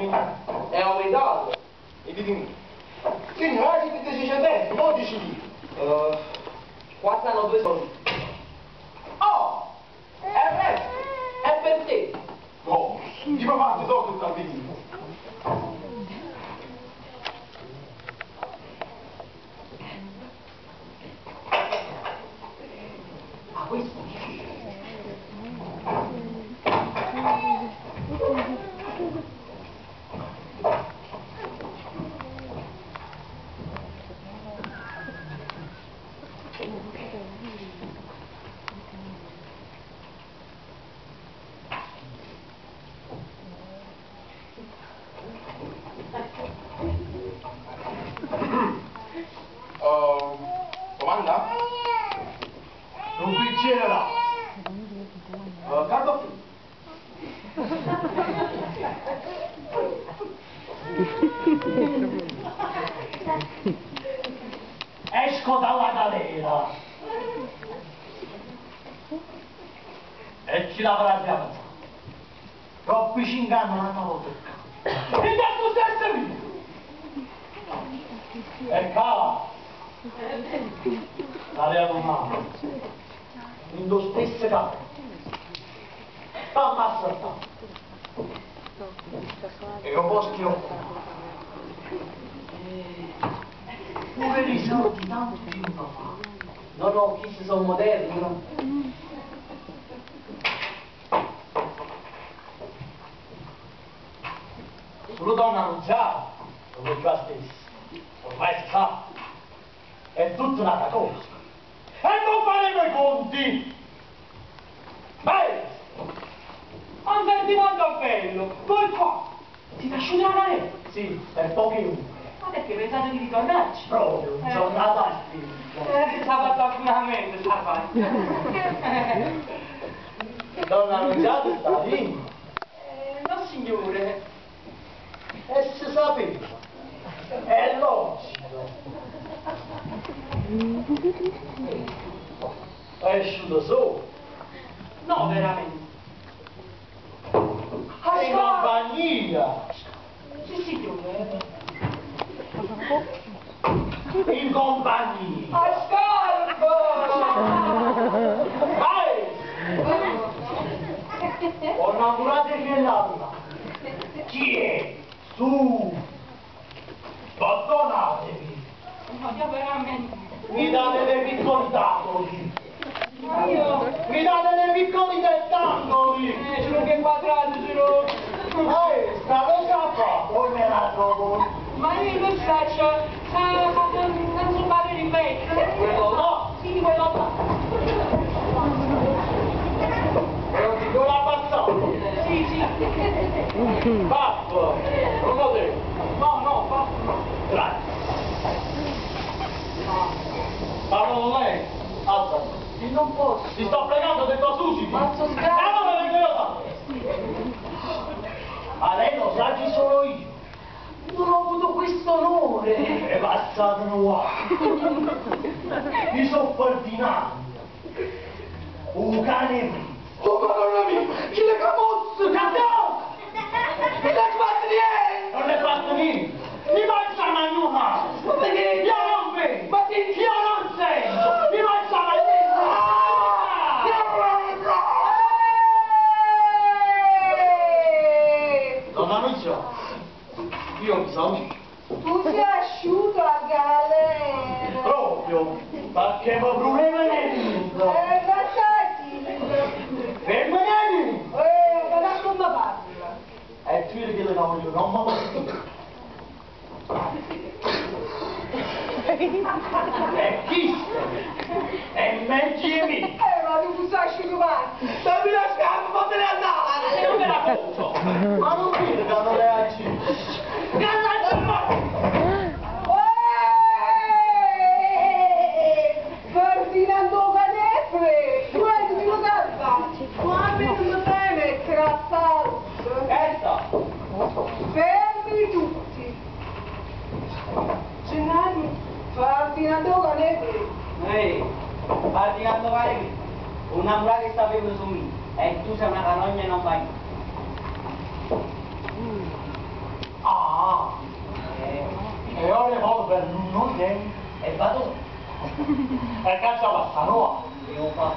È aumentato. E ditemi, signora, siete 10 centesimi, non 10 lire. Qua stanno due soldi. Oh! È presto! È per te! No, di papà ti so che sta venendo. Ma questo chi è? Domanda? Un piccino là. Cardo Esco dalla galera. E ci lavoreremo. Troppi ci ingannano un'altra volta. E da tu stesso mio. E qua. L'abbiamo mano. In lo stesso campo. Fammi assaltare. E un po' schiocco. Pure i soldi tanto tempo fa. No, no, chi si sono moderni, no? Solo donna Annunziata, non è più la stessa. Ormai si sa, è tutta un'altra cosa. E non faremo i conti! Maestro! Ma Ferdinando bello, voi qua, ti lascio la galera? Sì, per poche ore. Ma perché pensate di ritornarci? Proprio, un giornata spinta. S'ha fatto appuntamento, s'ha fatto. Donna Annunziata sta lì. No, signore. E si sapeva. È logico. È uscito solo. No, veramente. In compagnia. Sì, signore. In compagnia. A scarpa! Vai! Ho innamorato che l'altra. Chi è? Su! Perdonatevi! No, io veramente. Mi date dei piccoli tangoli! Ma io... Mi date dei piccoli tentangoli! Ce l'ho che quadrato, ce l'ho. Ehi, sta cosa qua, come la trovo? Ma io non faccio, sa, sa, non so fare ripeto. Quello no! Sì, quello là. Quello di quello abbassato! Sì, sì. Baffo! Non lo devo! No, no, baffo no. Grazie! Parlo con lei? Alza! E non posso. Ti sto pregando, ho detto Susi! Ma sono E allora vengo io da Ma lei lo sa chi sono io? Non ho avuto questo onore. È passato un guaio. Mi sono Ferdinando. Un cane mio. Oh, madonna mia, chi le camozza? Cantò! Non hai fatto niente! Non è fatto niente! Mi faccia mangiare! Ma perché? Io non vedo! Ma ti... Io non sento! Mi faccia mangiare! Donna Annunziata, io mi saluto. Tu sei asciutto a galera. Proprio, perché mi problema niente. Ma stai zitto. Fermo niente. Ma da come parla? E tu che le voglio, non mi E chi? È meglio di me. Ma tu sei asciutto pazzo. Dammi la scarpa, fatele andare! Io me la conto. Ma non dire che non reagisci. Ferdinando Canefre, tu hai tutto salva. Tu a me non mi fai mettere a salvo. Esta. Fermi tutti. Gennaro, Ferdinando Canefre. Ehi, Ferdinando Canefre, un innamorato che sta fermo su me, e tu sei una carogna e non vai. tempo e vado. E caccia passa nuova, io fa.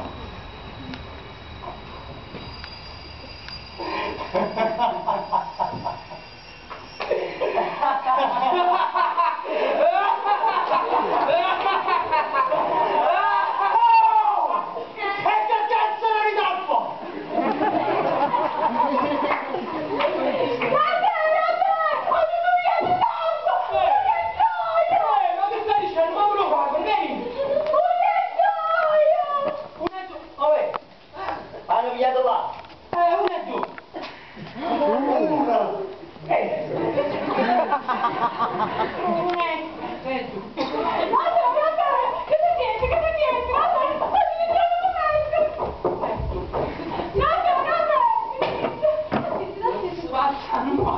Oh! E che cazzo ne ridappo? Ma che stai dicendo? Ma volevo fare, vieni! Uno e due, vabbè. Hanno pigliato là. Uno e due. Una. Uno e due. Passa, no.